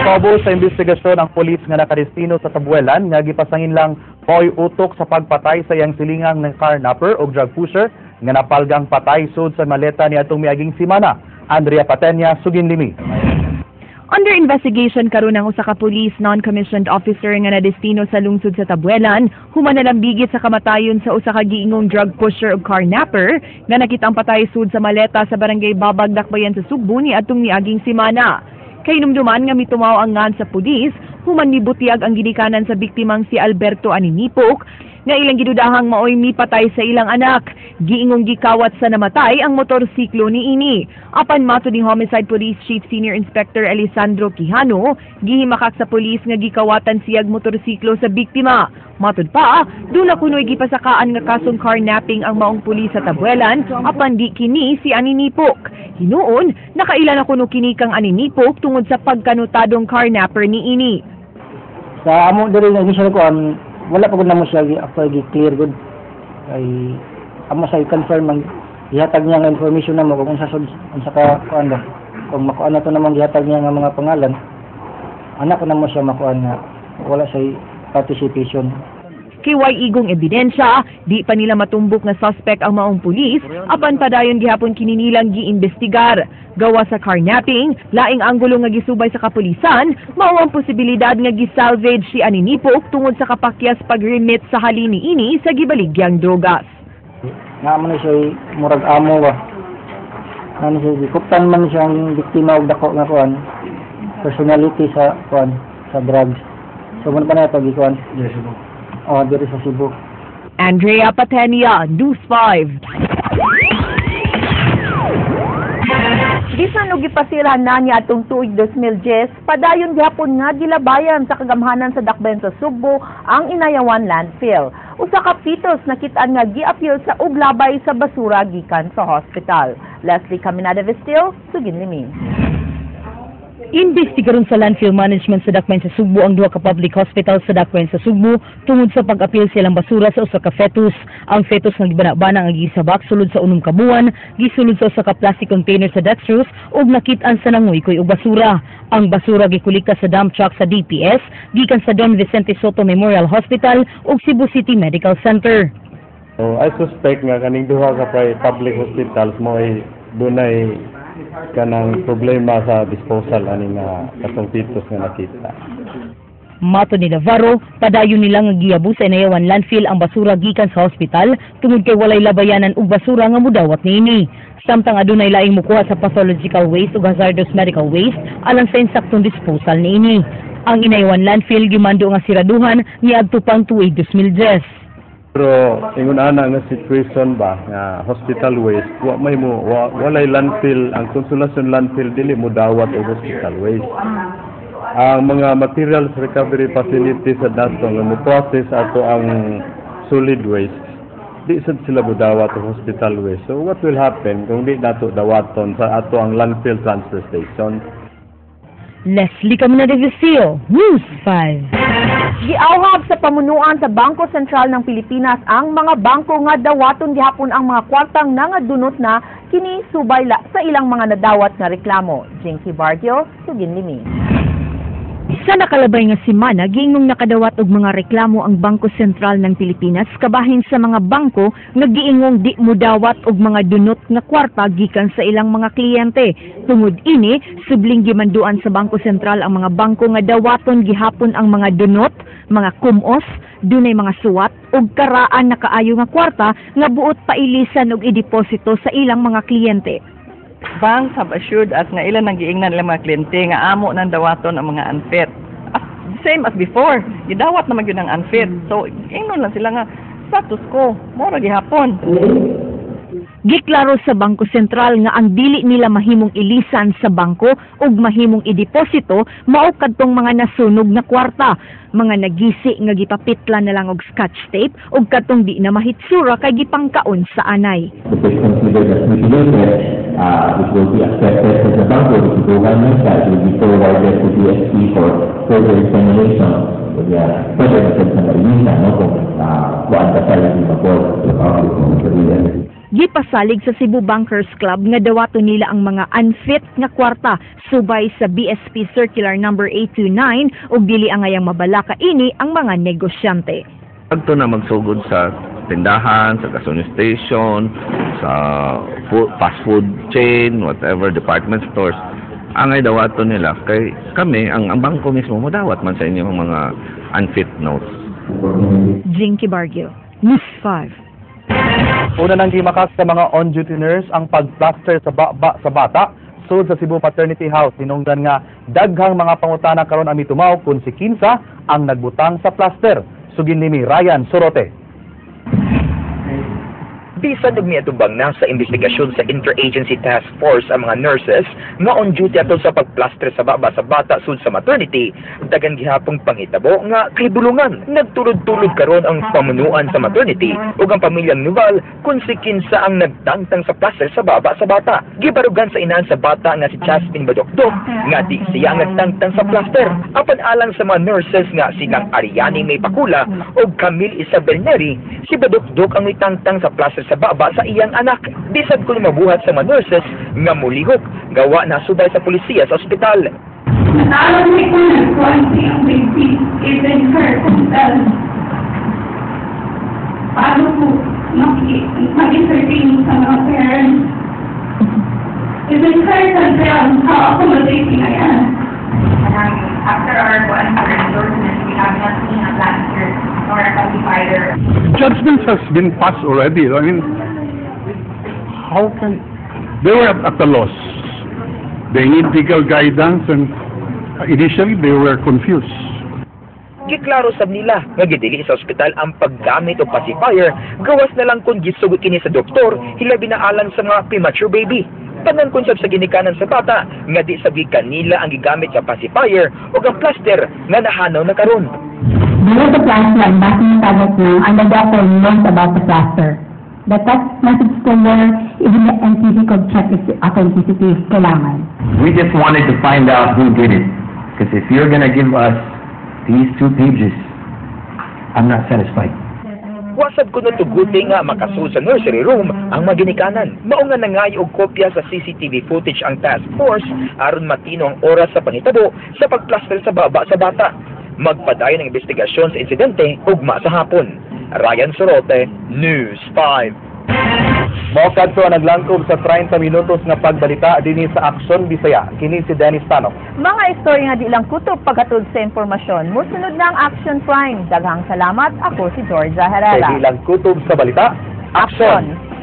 Gipaubos sa investigasyon ang pulis nga nakadestino sa Tabuelan nga gipasangin lang maoy utok sa pagpatay sa iyang silingang ng carnapper o drug pusher nga napalgang patay sud sa maleta niadtong miaging simana. Andrea Patenya, Sugin Limi. Under investigation karon ang usa ka police non-commissioned officer nga nadestino sa lungsod sa Tabuelan human nalambigit sa kamatayon sa usa ka giingong drug pusher ug carnapper nga nakitang patay sud sa maleta sa Barangay Babag, Dakbayan sa Sugbo niadtong miaging simana. Kahinumduman nga mitumaw ang ngan sa pulis human mibutiyag ang ginikanan sa biktimang si Alberto Aninipok nga ilang gidudahang maoy mipatay sa ilang anak. Giingong gikawat sa namatay ang motorsiklo ni ini. Apan matod ni Homicide Police Chief Senior Inspector Alessandro Quijano, gihimakak sa pulis nga gikawatan siyag motorsiklo sa biktima. Matod pa, duna kuno'y gipasakaan nga kasong carnapping ang maong pulis sa Tabuelan, apan di kini si Aninipok. Hinuon, nakaila na kuno kini kang Aninipok tungod sa pagkanotadong carnapper ni ini. Sa amo diri nga initial ko wala pa gud namo siya after gi-clear gud kay amo sa i-confirm ang gihatag niya nga information namo kung unsa sud, unsa ka kuan ba, kung makuan na to namang gihatag niya nga mga pangalan, anak ko namo siya makuan nga wala siya participation. Kay way igong ebidensya, di pa nila matumbok nga suspect ang maong pulis, apan padayon gihapon kini nilang giimbestigar. Gawa sa carnapping, laing anggulo nga gisubay sa kapulisan, mao ang posibilidad nga gisalvage si Aninipok tungod sa kapakyas pag-remit sa halin niini sa gibaligyang drogas. Nga mo na siya murag amo ba ano siya gikuptan man siya ang biktima og dako nga kuan personality sa kuan sa drugs, so mo pa na pag gikuan oh diri sa Cebu. Andrea Patenia, News 5. Bisan og gipasira na niya atong tuig 2010, padayon gihapon nga gilabayan sa kagamhanan sa Dakbayan sa Sugbo ang Inayawan Landfill. Usa ka fetus nakit-an nga giapil sa uglabay sa basura gikan sa hospital. Leslie Caminada Vestil, Sugin Limi. Imbestigaron sa landfill management sa Dakbayan sa Sugbo ang duha ka public hospital sa Dakbayan sa Sugbo tungod sa pag-apil silang basura sa usa ka fetus. Ang fetus nga gibana-bana nga gisabak sulod sa 6 ka buwan, gisulod sa usa ka plastic container sa dextrose ug nakit-an sa nanguykoy og basura. Ang basura gikolekta sa dump truck sa DPS gikan sa Don Vicente Soto Memorial Hospital ug Cebu City Medical Center. So, I suspect nga kaning duha ka public hospitals mo ay dunay kanang problema sa disposal ani nga katong fetus nga nakita. Mato ni Navarro, padayon nila nga giyabo sa Inayawan Landfill ang basura gikan sa hospital tungod kay walay labayanan og basura nga mudawat niini. Samtang adunay laing mukuha sa pathological waste ug hazardous medical waste alang sa insaktong disposal niini. Ang Inayawan Landfill gimando nga siraduhan niadto pang tuig 2010. Pero ingon ana nga situation ba nga hospital waste, wa may mo wa, walay landfill. Ang Consolacion Landfill dili mo dawat og hospital waste. Ang mga materials recovery facility sa dato nga mo process ato ang solid waste, di sad sila mo dawat og hospital waste. So what will happen kung di nato dawaton sa ato ang landfill transfer station? Leslie Camina de Visio, News 5. Giawhag sa pamunuan sa Bangko Sentral ng Pilipinas ang mga bangko nga dawaton gihapon ang mga kwartang nangadunot na kini subay sa ilang mga nadawat nga reklamo. Jinky Barrio, Sugin Limi. Sa nakalabay nga semana, giingong nakadawat og mga reklamo ang Bangko Sentral ng Pilipinas kabahin sa mga bangko nga giingong di modawat og mga dunot nga kwarta gikan sa ilang mga kliyente. Tungod ini, subling gimanduan sa Bangko Sentral ang mga bangko nga dawaton gihapon ang mga dunot, mga kumos, dunay mga suwat ug karaan na kaayo nga kwarta nga buot pailisan og ideposito sa ilang mga kliyente. Banks have assured us nga ilan ang giingnan ilang mga kliyente nga amo nang dawaton ang mga unfit. As, same as before, gidawat naman gyud ang unfit. So, ingnon lang sila nga status quo, mao ra gihapon. Giklaro sa Bangko Sentral nga ang dili nila mahimong ilisan sa bangko ug mahimong ideposito mao kadtong mga nasunog na kwarta, mga nagisi nga gipapitla na lang og scotch tape ug kadtong di na mahitsura kay gipangkaon sa anay. If it's considered as mitigated, it will be accepted sa the bangko, disipuhan na siya, it will be forwarded to BSP for further examination. Kaya, pwede na sa mailisan, no, kung kuan ka sa lagi mapol. Gipasalig sa Cebu Bankers Club nga dawaton nila ang mga unfit nga kwarta subay sa BSP Circular Number 829 ug dili angayang mabalaka ini ang mga negosyante. Adto na magsugod sa tindahan, sa gasoline station, sa fast food chain, whatever, department stores. Angay dawaton nila kay kami ang bangko mismo modawat man sa inyong mga unfit notes. Jinky Bargio, News 5. Una nang gimakas sa mga on-duty nurse ang pagplaster sa baba sa bata sud sa Cebu Maternity House. Hinungdan nga daghang mga pangutana karon ang mitumaw kung si kinsa ang nagbutang sa plaster. Sugin ni Ryan Sorote. Bisan og miatubang na sa investigasyon sa Interagency Task Force ang mga nurses nga on duty atol sa pagplaster sa baba sa bata sud sa maternity, dagan gihapong panghitabo nga kahibulungan. Nagtulod-tulod karon ang pamunuan sa maternity ug ang pamilyang Nuval kung si kinsa ang nagtangtang sa plaster sa baba sa bata. Gibarugan sa inahan sa bata nga si Jasmine Badokdok nga di siya ang nagtangtang sa plaster. Apan alang sa mga nurses nga silang Ariani May Pakula ug Camille Isabel Neri, si Badokdok ang mitangtang sa plaster sa baba sa iyang anak. Bisag kung mabuhat sa mga nurses nga mulihok, gawa na subay sa polisiya sa ospital. Natawag ni ko nagkuhan ang baby, even her kung paano po mag-entertain sa mga parents. Even her can tell how accommodating I am. After our one for endorsement, we have not seen a plaster nor a pacifier. Judgment has been passed already. I mean, how can they were at the loss? They need legal guidance, and initially they were confused. Giklaro sab nila nga gidili sa ospital ang paggamit og pacifier, gawas na lang kung gisugot kini sa doktor, hilabi na alang sa mga premature baby. Panangkon sab sa ginikanan sa bata nga di sab kanila ang gigamit sa pacifier ug ang plaster nga nahanaw na karon. Below the plaster ang base ng target na and the doctor knows about the plaster. The text message still there, even the NTC could check its authenticity if kailangan. We just wanted to find out who did it. Because if you're gonna give us these two pages, I'm not satisfied. Wa sad kuno tuguti nga makasud sa nursery room ang maginikanan. Mao nga nangayo og kopya sa CCTV footage ang task force aron matino ang oras sa panghitabo sa pagplaster sa baba sa bata. Magpadayon ang investigasyon sa insidente ugma sa hapon. Ryan Sorote, News 5. Mao kadto ang naglangkob sa 30 minutos nga pagbalita dinhi sa Aksyon Bisaya. Kini si Dennis Tano. Mga istorya nga di lang kutob paghatod sa impormasyon. Musunod na ang Action Prime. Daghang salamat. Ako si Georgia Kay Herrera. di lang kutob sa balita. Action! Action!